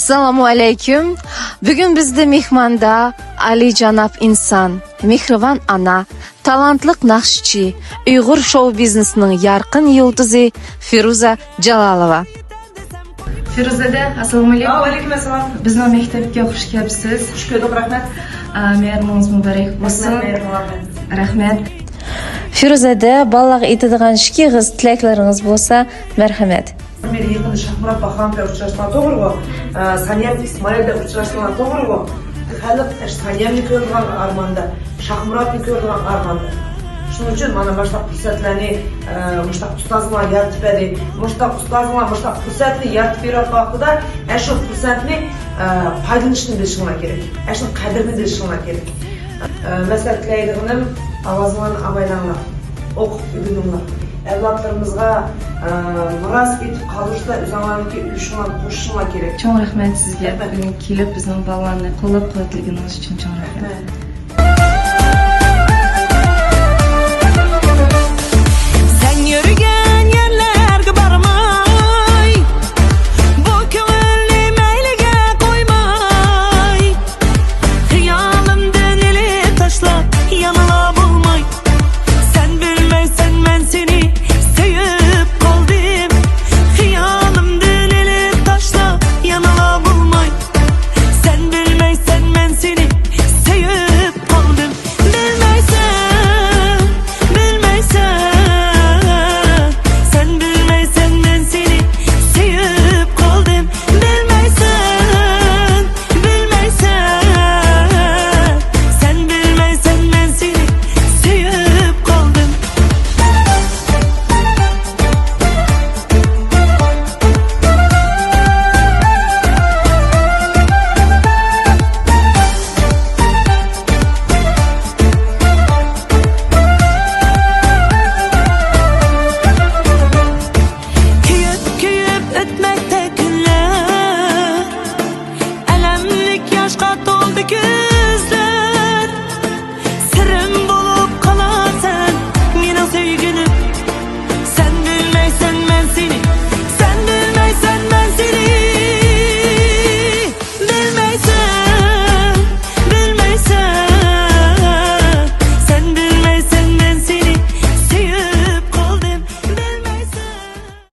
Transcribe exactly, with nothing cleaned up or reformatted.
ئەسسالامۇ ئەلەيكۇم. بۈگۈن بىزدە مېھماندا ئالىيجاناب ئىنسان، مېھرىبان ئانا، تالانتلىق ناخشىچى، ئۇيغۇر شوۋ بىزنېسىنىڭ يارقىن يۇلتۇزى فىرۇزە جالالوۋا. فىرۇزەدە، ئەسسالامۇ ئەلەيكۇم. ۋەئەلەيكۇم ئەسسالام. بىزنىڭ مەكتەپكە خۇش كەپسىز. خۇش كۆردۇق، رەھمەت. ئا، مەيرىمىڭىز مۇبارەك بولسۇن. رەھمەت، مەيرىمىڭىز. رەھمەت. فىرۇزەدە، بالىلارغا ئېيتىدىغان ئىككى ئېغىز تىلەكلىرىڭىز بولسا، مەرھەمەت. مېنى يېقىندا شاھمۇرات باھراموف بىلەن ئۇچراشقان، توغرىغۇ؟ ئە، سانىيەم ئىسمائىل بىلەن ئۇچراشقان، توغرىغۇ؟ خەلق سانىيەمنى كۆرىدىغان ئارماندا، شاھمۇراتنى كۆرىدىغان ئارماندا. شۇنىڭ ئۈچۈن مانا مۇشۇنداق پۇرسەتلەرنى، ئە، مۇشۇنداق ئۇستازلار يارىتىپ بەردى. مۇشۇنداق ئۇستازلار مۇشۇنداق پۇرسەتنى يارىتىپ بېرىۋاتقان ۋاقتىدا، ئە، شۇ پۇرسەتنى، ئە، پايدىلىنىشنى بىلىشىڭلار كېرەك. ئە، شۇنىڭ قەدرىنى بىلىشىڭلار كېرەك. ئە، مەسلىھەت تىلەيدىغىنىم، ئاۋازىڭلارنى ئالمايلاڭلار. ئوقۇپ ئۆگىنىڭلار. ئەۋلادلىرىمىزغا، ئە، مىراس ئېتىپ قالدۇرۇشتا ئۆزۈڭلارنىڭكى ئۈلۈشۈڭلارنى قوشۇشۇڭلار كېرەك. چوڭ رەھمەت سىزگە. رەھمەت. بۈگۈن كېلىپ بىزنىڭ بالىلارنى قوللاپ قۇۋۋەتلىگىنىڭىز ئۈچۈن چوڭ رەھمەت. رەھمەت. سەن يۈرگەن